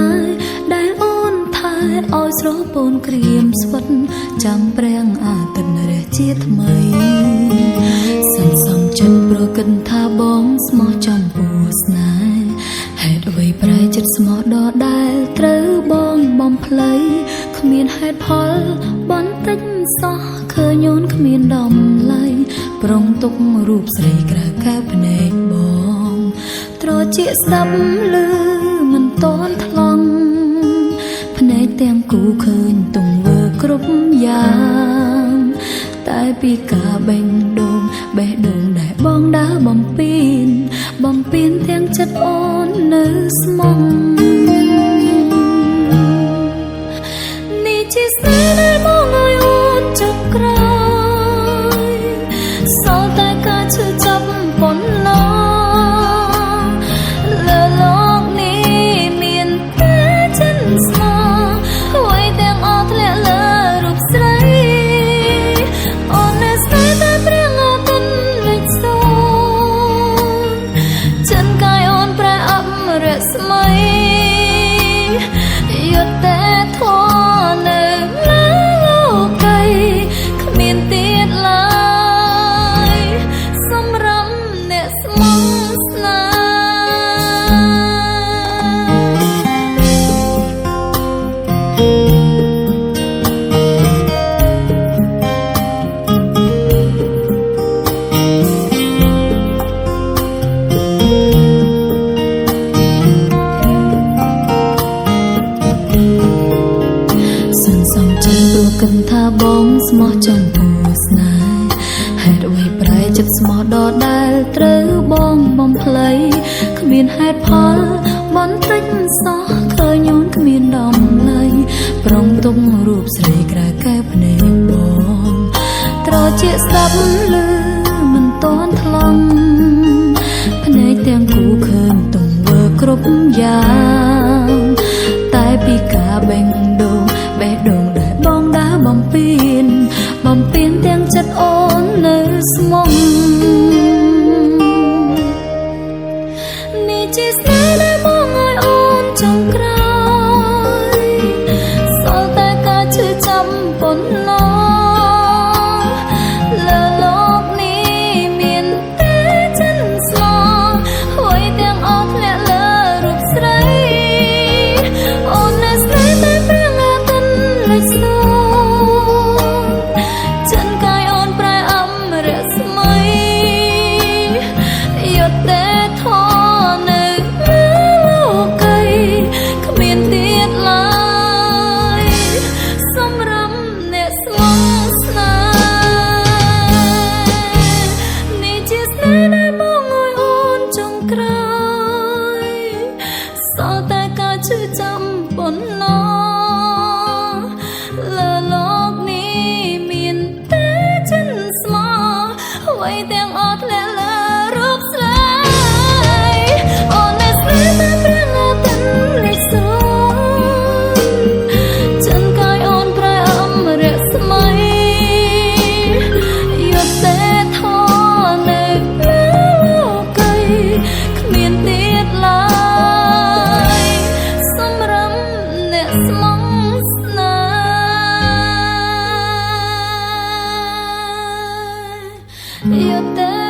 ហ៍ដែលអូនថែឲ្យស្រពោនក្រៀមស្វិតចាំព្រះអាទិត្យរះជាថ្មីសន្សំចិត្តប្រគិនថាបងស្មោះចំពោះស្នេហ៍ហេតុអ្វីប្រែចិត្តស្មោះដដែលត្រូវបងបំភ្លៃគ្មានហេតុផលបន្តិចសោះឃើញអូនគ្មានតម្លៃប្រុងទុករូបស្រីក្រៅកែវភ្នែកបងត្រចៀកស្ដាប់ឮមិនតន់ថ្លង់ភ្នែកទាំងគូឃើញទង្វើគ្រប់យ៉ាងតែពីការបេះដូងបេះដូងដែលបងដើរបំពេញបំពេញទាំងចិត្តអូននៅស្មងនេះជាស្នេហ៍ដែលបងឲ្យអូនចុងក្រោយសល់តែការឈឺចាប់ប៉ុណ្ណោះលើលោកនេះមានតែចិនស្មោះអ្វីទាំងអស់ធ្លាក់លើរូបស្រីអូននៅស្នេហ៍តែព្រះអាទិត្យលិចសូន្យចិនកាយអូនប្រែអបរស្មីយុត្តិធម៌នៅលើលោកីគ្មានទៀតឡើយសម្រាប់អ្នកស្មងស្នេហ៍សន្សំចិត្តព្រោះគិនថាបងស្មោះចំពោះស្នេហ៍ហេតុអ្វីប្រែចិត្តស្មោះដដែលត្រូវបងបំភ្លៃគ្មានហេតុផលបន្តិចសោះឃើញអូនគ្មានតម្លៃប្រុងទុករូបស្រីក្រៅកែវភ្នែកបងត្រចៀកស្ដាប់ឮមិនតន់ថ្លង់ភ្នែកទាំងគូឃើញទង្វើគ្រប់យ៉ាងតែពីការបេះដូងបេះដូងដែលបងដើរបំពេញបំពេញទាំងចិត្តអូននៅស្មងនេះជាស្នេហ៍ដែលបងឲ្យអូនចុងក្រោយសល់តែការឈឺចាំប៉ុណ្ណោះលើលោកនេះមានតែចិនស្មោះអ្វីទាំងអស់ធ្លាក់លើរូបស្រីអូននៅស្នេហ៍តែព្រះអាទិត្យលិចសូន្យចិនកាយអូនប្រែអមរស្មីយុត្តិធម៌នៅលើលោកីគ្មានទៀតឡើយសម្រាប់អ្នកស្មងស្នេហ៍នេះជាស្នេហ៍ដែលបងឲ្យអូនចុងក្រោយសល់តែការឈឺចាំប៉ុណ្ណោះលើលោកនេះមានតែចិនស្មោះអ្វីទាំងអស់ធ្លាក់លើរូបស្រីអូននៅស្នេហ៍តែព្រះអាទិត្យលិចសូន្យចិនកាយអូនប្រែអមរស្មីយុត្តិធម៌នៅលើលោកីគ្មានទៀតឡើយសម្រាប់អ្នកស្មងស្នេហ៍យុត្តិ